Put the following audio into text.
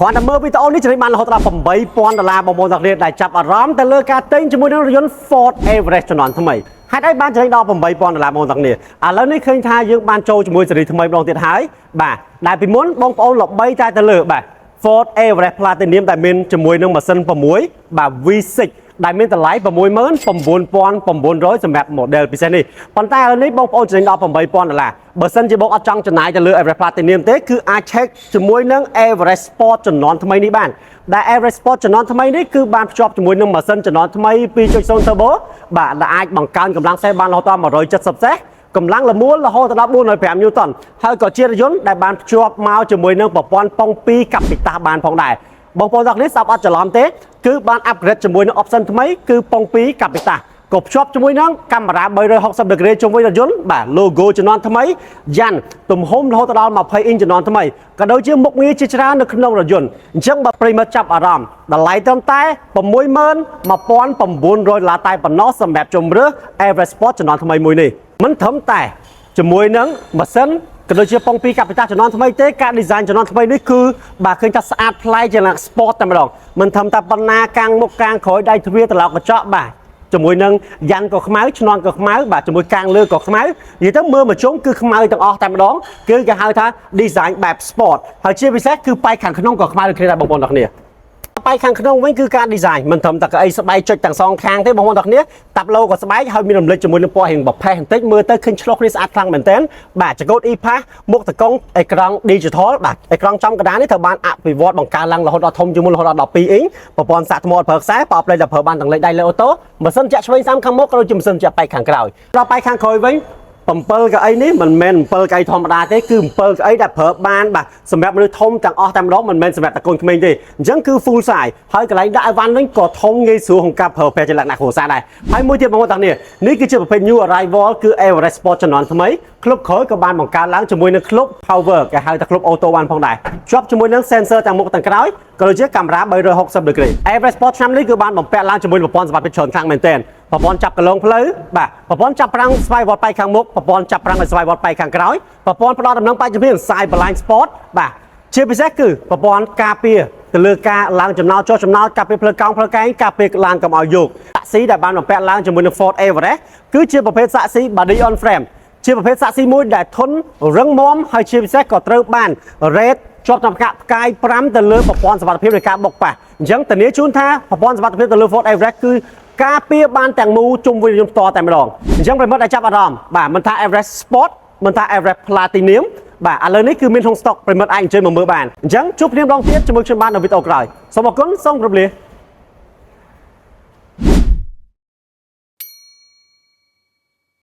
គ្រាន់តែមើលវីដេអូនេះចំណេញបានរហូតដល់8000ដុល្លារបងប្អូនទាំងគ្នាដែលចាប់អារម្មណ៍ទៅលើការទិញជាមួយនឹងរថយន្ត Ford Everest ជំនាន់ថ្មីហេតុអីបានចំណេញដល់8000ដុល្លារបងប្អូនទាំងគ្នាឥឡូវនេះឃើញថាយើងបានចូលជាមួយស៊េរីថ្មីម្ដងទៀតហើយបាទដែលពីមុនបងប្អូនល្បីតែទៅលើបាទ Ford Everest Platinum ដែលមានជាមួយនឹងម៉ាស៊ីន6បាទ V6 ដែលមានតម្លៃ69,900សម្រាប់ model ពិសេសនេះប៉ុន្តែឥឡូវនេះបងប្អូនចំណេញដល់8000ដុល្លារបើសិនជាបងអត់ចង់ចំណាយទៅលើ Everest Platinum ទេគឺអាច check ជាមួយនឹង Everest Sport ជំនាន់ថ្មីនេះបានដែល Everest Sport ជំនាន់ថ្មីនេះគឺបានភ្ជាប់ជាមួយនឹងម៉ាស៊ីនជំនាន់ថ្មី2.0 Turbo បាទដែលអាចបង្កើនកម្លាំងសេះបានរហូតដល់170សេះកម្លាំងល្មួលរហូតដល់405ញូតុនហើយក៏ជារថយន្តដែលបានភ្ជាប់មកជាមួយនឹងប្រព័ន្ធប៉ុង2កាពីតាបានផងដែរបងប្អូនទាំងនេះស្ដាប់អត់ច្រឡំទេគឺបាន upgrade ជាមួយនឹង option ថ្មីគឺប៉ុង2កាពីតាក៏ភ្ជាប់ជាមួយនឹងកាមេរ៉ា360 degree ជុំវិញរថយន្តបាទ logo ជំនាន់ថ្មីយ៉ាន់ទំហំរហូតដល់20អ៊ីងជំនាន់ថ្មីក៏ដូចជាមុខងារជាច្រើននៅក្នុងរថយន្តអញ្ចឹងបើប្រិយមិត្តចាប់អារម្មណ៍តម្លៃត្រឹមតែ61,900ដុល្លារតែប៉ុណ្ណោះសម្រាប់ជម្រើស Everest Sport ជំនាន់ថ្មីមួយនេះមិនត្រឹមតែជាមួយនឹងម៉ាស៊ីនក៏ដូចជាប៉ុងពីកាពីតាជំនាន់ថ្មីទេការ design ជំនាន់ថ្មីនេះគឺបាទឃើញថាស្អាតប្លែកជាង sport តែម្ដងមិនត្រឹមតែប៉ុណ្ណាកាំងមុខកាំងក្រោយដៃទ្វារត្រឡោកកញ្ចក់បាទជាមួយនឹងយ៉ាន់ក៏ខ្មៅឈ្នន់ក៏ខ្មៅបាទជាមួយកាងលើក៏ខ្មៅនិយាយទៅមើលមកជុំគឺខ្មៅទាំងអស់តែម្ដងគឺគេហៅថា design បែប sport ហើយជាពិសេសគឺប៉ែកខាងក្នុងក៏ខ្មៅដូចគ្នាដែរបងប្អូនទាំងគ្នា ប៉ែកខាងក្នុងវិញគឺការ design មិនត្រឹមតែកៅអីស្បែកចុចទាំងសងខាងទេបងប្អូនទាំងគ្នាតាប់ឡូក៏ស្បែកហើយមានរំលេចជាមួយនឹងពណ៌រៀងប្រផេះបន្តិចមើលទៅឃើញឆ្លុះគ្នាស្អាតខ្លាំងមែនទែនបាទចង្កូត e-pass មុខតកុងអេក្រង់ digital បាទអេក្រង់ចំកណ្ដាលនេះត្រូវបានអភិវឌ្ឍបង្កើនឡើងរហូតដល់ធំជាងមុនរហូតដល់12អ៊ីងប្រព័ន្ធសាកថ្មអត់ប្រើខ្សែប៉ោផ្លេដែលប្រើបានទាំងលេខដៃលេខអូតូម៉ាស៊ីនចាក់ឆ្វេងសាំខាងមុខក៏ដូចជាម៉ាស៊ីនចាក់ប៉ែកខាងក្រោយដល់ប៉ែកខាងក្រោយវិញ7កៅអីនេះមិនមែន7កៅអីធម្មតាទេគឺ7កៅអីដែលប្រើបានបាទសម្រាប់មនុស្សធំទាំងអស់តែម្ដងមិនមែនសម្រាប់តែកូនក្មេងទេអញ្ចឹងគឺ full size ហើយកន្លែងដាក់អីវ៉ាន់វិញក៏ធំងាយស្រួលក្នុងការប្រើប្រាស់ជាលក្ខណៈគ្រួសារដែរហើយមួយទៀតបងប្អូនទាំងនេះនេះគឺជាប្រភេទ new arrival គឺ Everest Sport ជំនាន់ថ្មីក្លុបក្រោយក៏បានបង្កើតឡើងជាមួយនឹងក្លុប power គេហៅថាក្លុប auto បានផងដែរជាប់ជាមួយនឹង sensor ទាំងមុខទាំងក្រោយក៏ដូចជាកាមេរ៉ា360 degree Everest Sport ឆ្នាំនេះគឺបានបំពាក់ឡើងជាមួយនឹងប្រព័ន្ធសុវត្ថិភាពច្រើនខ្លាំងមែនទែនប្រព័ន្ធចាប់កន្លងផ្លូវបាទប្រព័ន្ធចាប់ហ្វ្រាំងស្វ័យវត្តប៉ែកខាងមុខប្រព័ន្ធចាប់ហ្វ្រាំងឲ្យស្វ័យវត្តប៉ែកខាងក្រោយប្រព័ន្ធផ្ដល់ដំណឹងប៉ែកជំនាញ Side Blind Spot បាទជាពិសេសគឺប្រព័ន្ធការពារទៅលើការឡើងចំណោទចុះចំណោទការពារផ្លូវកោងផ្លូវកែងការពារឡានកុំឲ្យយោកសាក់ស៊ីដែលបានបំពាក់ឡើងជាមួយនឹង Ford Everest គឺជាប្រភេទសាក់ស៊ី body on frame ជាប្រភេទសាក់ស៊ីមួយដែលធន់រឹងមាំហើយជាពិសេសក៏ត្រូវបាន rate ជាប់តាមផ្កាយ5ទៅលើប្រព័ន្ធសុវត្ថិភាពនៃការបុកប៉ះអញ្ចឹងធានាជូនថាប្រព័ន្ធសុវត្ថិភាពទៅលើ Ford Everest គឺការពារបានទាំងមូលជុំវិញរថយន្តផ្ទាល់តែម្ដងអញ្ចឹងប្រិយមិត្តដែលចាប់អារម្មណ៍បាទមិនថា Everest Sport មិនថា Everest Platinum បាទឥឡូវនេះគឺមានក្នុង stock ប្រិយមិត្តអាចអញ្ជើញមកមើលបានអញ្ចឹងជួបគ្នាម្ដងទៀតជាមួយខ្ញុំបាននៅវីដេអូក្រោយសូមអរគុណសូមជម្រាបលា។